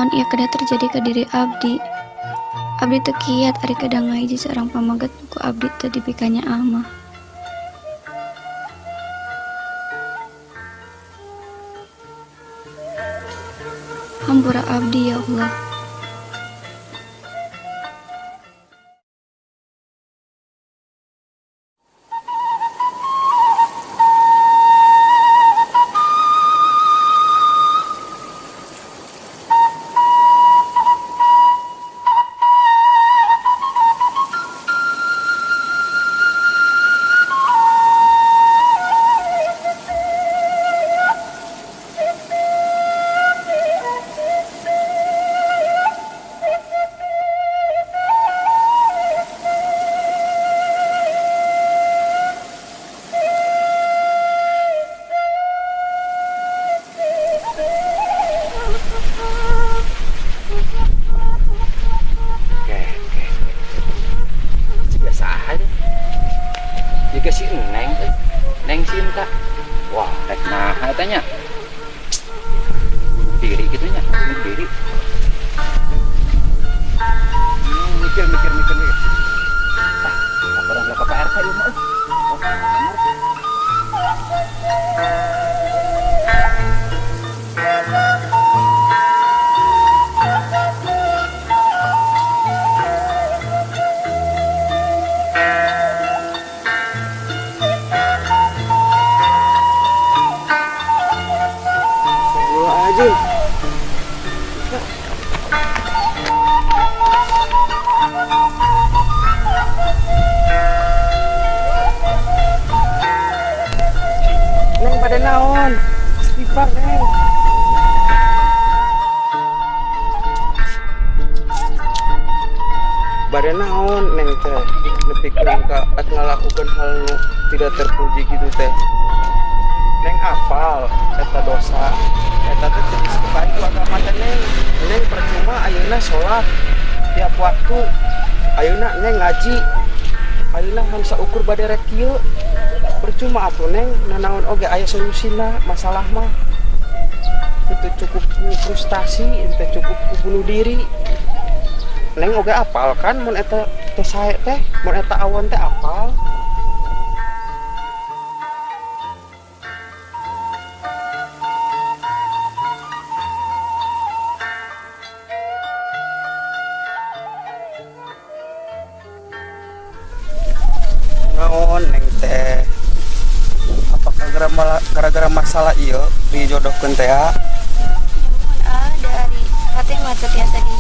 Kunaon ieu kedah terjadi ka diri abdi? Abdi teu kiat ari kedah ngahiji seorang pameget ku abdi teu dipikanyaah mah. Hampura abdi ya Allah. Oke. Biasa aja. Jika si Neng, Neng Sinta. Wah, rek naha eta nya. Bunuh diri gitu nya, bunuh diri. Mikir, mikir, mikir, mikir. Ah, laporan lah ke Pak RT ieu mah euy. Oh, bener. Astagfirullahaladzim. Neng, pada naon? Istighfar, Neng. Bade naon Neng teh nepikeun ka at ngalakukeun hal nu tidak terpuji gitu teh? Neng apal eta dosa, eta teh teu disukai ku agama teh, Neng. Neng, percuma ayeuna sholat tiap waktu, ayeuna Neng ngaji, ayeuna ngan saukur bade rek kieu, percuma atuh, Neng. Nanaon oge aya solusina masalah mah, itu cukup ku frustasi, itu cukup ku bunuh diri. Neng oge apal kan mun eta teh sae teh, mun eta awon teh apal. Naon Neng teh, apakah gara-gara masalah ieu dijodohkeun teh ya? Ah, dari hati mah teu tiasa di,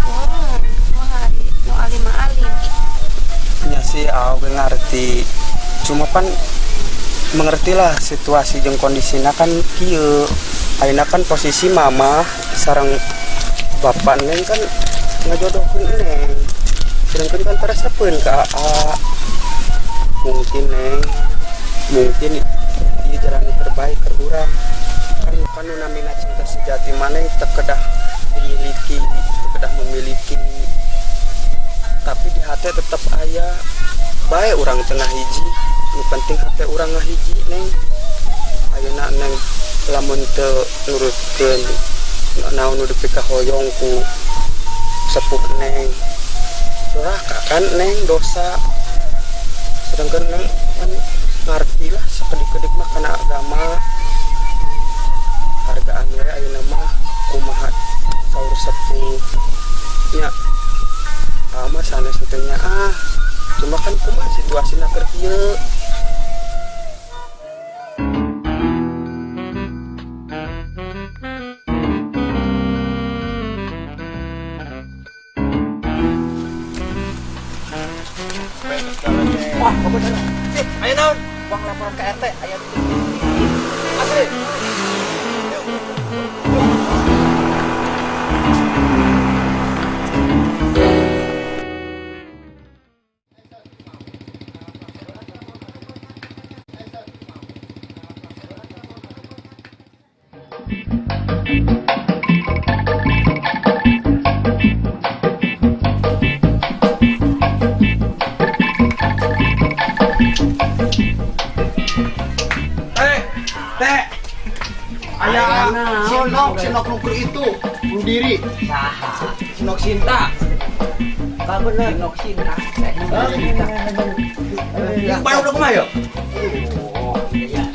wah, mah ari nu alim mah alim. Nya sih, aku ngerti, cuma pan mengertilah situasi jeung kondisina kan kieu. Ayeuna kan posisi mama sareng bapak Neng kan ngajodohkeun Neng, sedangkan kan teresepeun ka AA. Mungkin, Neng, mungkin ieu jalan nu terbaik ke urang. Kan kan nu namina cinta sejati mah, Neng, teu kedah dimiliki, teu kedah memiliki, tapi di hati tetep aya bae. Urang tengah hiji, nu penting hati urang ngahiji, Neng. Ayeuna Neng lamun teu nurutkeun naon nu dipikahoyong ku sepuh Neng, doraka kan, Neng, dosa. Sedangkan Neng kan ngarti lah sakedik-kedik mah kana agama. Harga amire ayeuna mah kumaha saur sepuh nya, ama sanes teh nya. Ah, cuma kan kumaha situasina keur kieu. Wah, bener. Sip, ayo naon? Bang laporan ke RT, ayo. Asli. Yuk. Yuk. Eh, teh. Aya si Nok, si Nok nuker itu. Bunuh diri. Saha? Sinok Sinta. Gak bener. Nok Sinta. Teh, Nok Sinta. Yang baru udah kumaha yo? Oh, iya.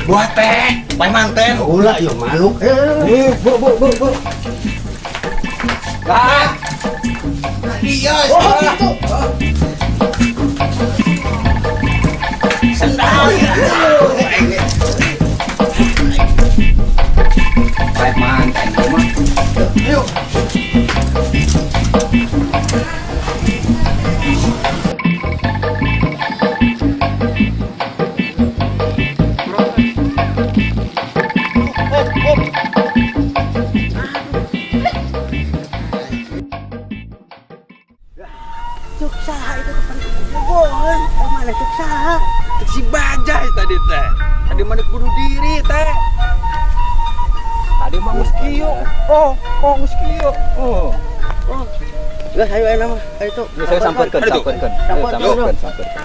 Buah teh, pae manten. Ulah yo manuk. Eh, Bu, bu, bu, bu. Lah. Iya, oh, gitu. Sendal. Pae manten mah. Ayo. Cuk saha itu kapan bobogohan? Mana cuk saha? Si Bajai tadi teh. Tadi mah bunuh diri teh. Tadi mah geus kieu. Oh, oh geus kieu. Oh. Oh. Geus ayo enak mah. Ayo tuh. Saya sampeurkeun, Aduh. sampeurkeun. Sampeurkeun. Sampeurkeun, sampeurkeun.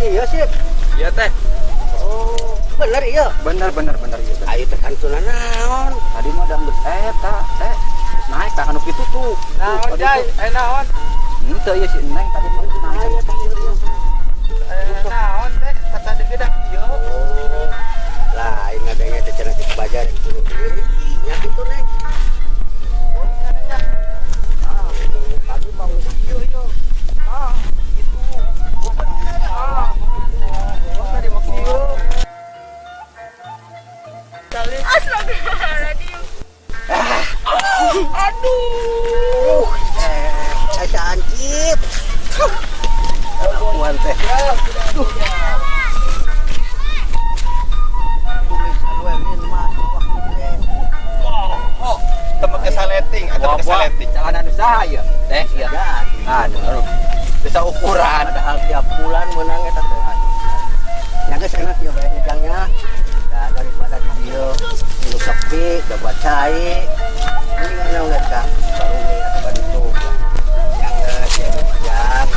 Iya sih. Iya teh. Oh, bener iya. Bener bener bener iya. Bener. Ayo teh kantuna naon? Tadi mah udah geus eta teh. Geus naik tah anu kitu tuh. Naon Jai? Eh naon? Henteu ieu si Neng tadi mah geus naik. Ayo teh ieu. Eh naon teh? Kata tadi da kieu. Oh. Lah, aing ngadenge teh cenah cek Bajai bunuh diri. Nya kitu Neng. Oh, nya. Ah, tadi mah geus kieu yo. Ah, gitu. Ah. Oh, tadi mah kieu. Astagfirullahaladzim. Aduh. Eh, asa ancip. Kelakuan teh. Tulisan we min mah waktu teh. Oh, tempat kesaleting, atau kesaleting. Celana nu saha ieu? Teh ieu. Jadi. Aduh. Bisa ukuran. Padahal tiap bulan menang eta teh. Ya geus enak ieu bae ujangnya. Da daripada di dieu nu sepi, da buat cai. Mendingan geus ka Barumi atau ka ditu. Yang geus ya pajak.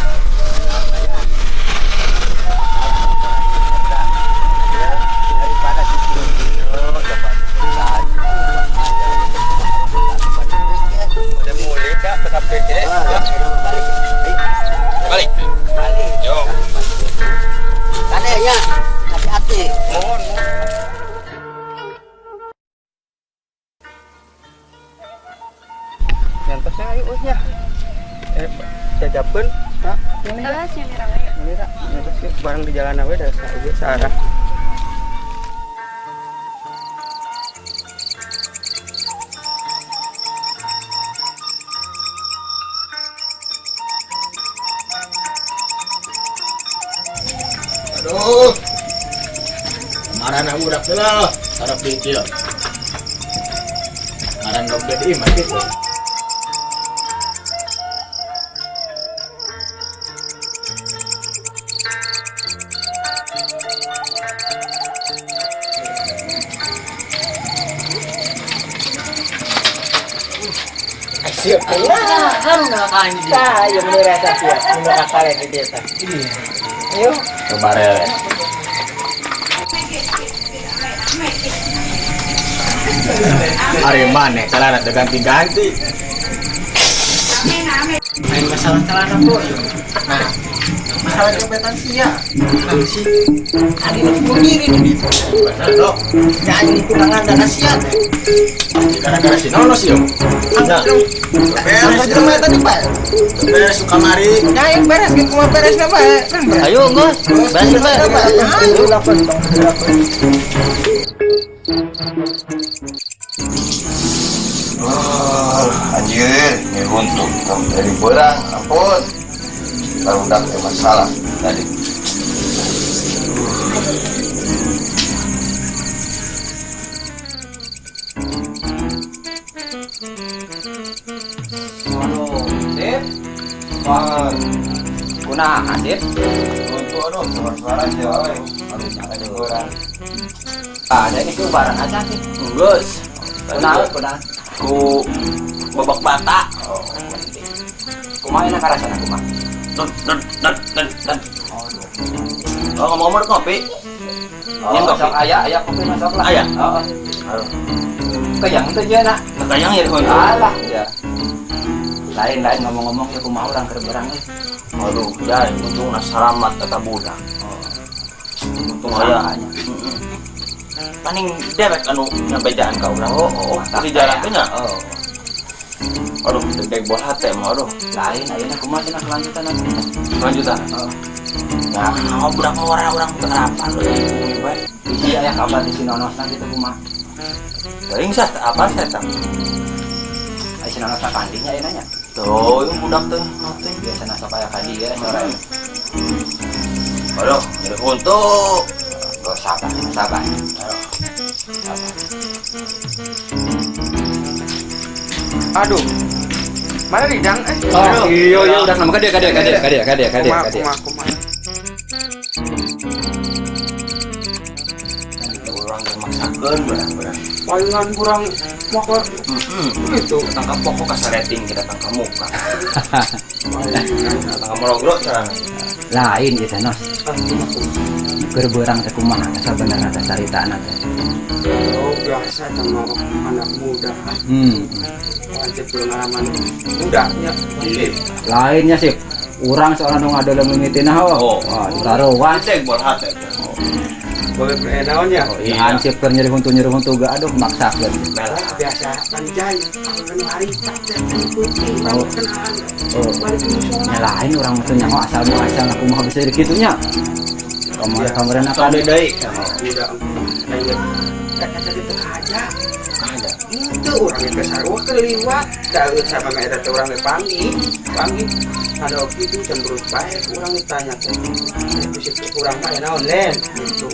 Daripada si dieu da buat cai. Udah mulai kak, tetap kece. Balik. Balik. Balik. Yo. Kadenya hati-hati. Mohon, mohon. Nyantosnya ayo nya. Eh, jajapeun, Kak. Ini ya. Eh, nyalira we. Nyalira. Nyantos ge barang di jalan we da ieu saarah. Aduh. Marana budak teh lah, sarap di ieu. Ngaran dompet ieu mah kitu. Siap. Tah, ieu bener eta sia. Bener akalen di dieu tah. Ayo. Coba rele. Hari mana celana teh ganti-ganti. Lain masalah celana bro. Nah, masalah jabatan sia. Nah, si tadi nu bunuh diri di ditu. Bener dok. Nya aing ditunangan dan sia teh. Gara-gara si Nono sih yo. Nah, Beres jelema eta tadi bae. Beres sukamari. Nya aing beres ge kumaha beresna bae. Kan beres. Ayo geus. Beres bae. Oh, anjir, ini untuk dari berang, ampun. Baru udah masalah tadi. Waduh, sip. Wah. Kunaha sip? Untuk aduh, suara-suara sih, oi. Aduh, ada berang. Ah, ada ini barang aja sih. Geus. Kunaha, kunaha. Ku Babak bata. Oh, penting. Kumaha na karasana kumaha? Dan dan dan dan dan. Oh, ngomong-ngomong kopi. Oh, Nyen kopi. sok aya, aya kopi masuk lah. Aya? Heeh. Aduh. Kayang teh nya nak. Kayang ya huntu. Alah, ya. Lain-lain ngomong-ngomong ya kumaha urang keur berang euy. Aduh, jai untungna salamat eta budak. Untung aya. Sangkanya. Heeh. Paning dewek anu ngabejaan ka urang. Oh, di jalan teh nya. Oh. Aduh, deg bol hate mah aduh. Lain ayeuna kumaha cenah kelanjutan nanti. Lanjutan. Oh. Nah, budak mah ora urang teu harapan euy bae. Bisi aya kabar di si Nonosna gitu kumaha. Teuing sah apa sah eta? Aya si Nonosna kandinya ayeuna nya. Tuh, yung budak teh teuing. Biasana sok aya ka dieu sore. Aduh, nyeri huntu. Oh, sabar, sabar. Sabar. Aduh. Mana Ridang eh? Oh, iya iya udah nama kade kade kade kade kade kade Kumaha kade. kumaha kumaha. Urang ge maksakeun bener-bener. Palingan kurang motor Heeh. gitu. Datang ka pokok ka sareting kita datang ka muka. Palingan. Datang ka morogro carana. Lain ieu teh Nos. Ah, kumaha, kumaha. Keur beurang teh kumaha teh sabenerna teh caritana teh. Oh, biasa sama anak muda. Wajib pengalaman mudanya. Wajib. Lainnya sih urang soalnya nu ngadeuleu mimitina Oh. ho. Wah, taruhan. Cek bol hate. Boleh naon ya? Oh, iya. Hansip keur nyeri huntu ge aduh maksakeun. Melah. Biasa panjai. Anu hari teh putih Oh. kenalan. Oh. Balik ke musola. Nya lain urang mah teu nyaho asal muasal kumaha bisa jadi kitu nya. Kamar-kamaran akan Sampai deui. Udah kayaknya kata tadi teu aja. Ada. Itu urang ge sarua keliwat. Da sama mah eta teh urang ge panggih. Panggih. Ada waktu itu cemberut bae urang ditanya teh. Itu sih urang mah ya naon len gitu.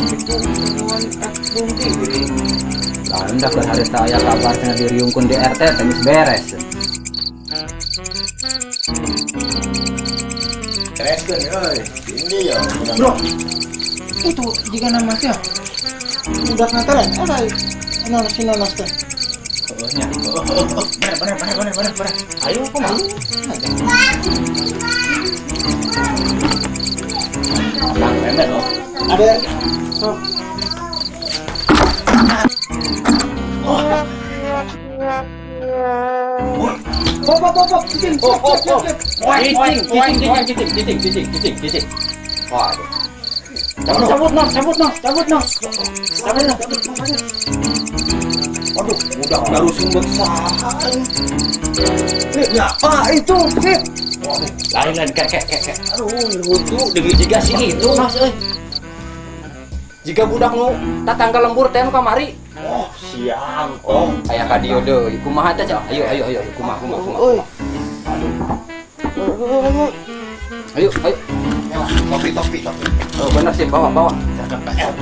Itu naon bunting gini. Lain dah keur harita aya kabar cenah diriungkeun di RT teh geus beres. Bereskeun euy. Ini ya. Bro, itu jika nama teh udah nganteran, ada nanas si nanas teh. Nya. Bener bener bener bener bener bener. Ayo kumaha? Abang memet oh. Ada, so, pop pop pop pop, cicing, Oh, oh, oh. cicing, Cicing, cicing, cicing, cicing, cicing, cicing, cicing. Waduh. Cabut, cabut, nos, cabut, nos, cabut, nos. Cabut, nos. Aduh, budak baru sumber saha. Ya, ah itu, sip. Lain lain kek kek kek kek. Aduh, nyeri huntu Deui jiga si itu, Nos euy. Jika budak nu tatangga lembur teh nu kamari. Oh, siang. Oh, aya ka dieu deui. Kumaha teh cenah? Ayo ayo ayo kumaha kumaha kumaha. Oi. Ayo ayo. Topi topi topi. Oh, bener sih, bawa bawa. PR.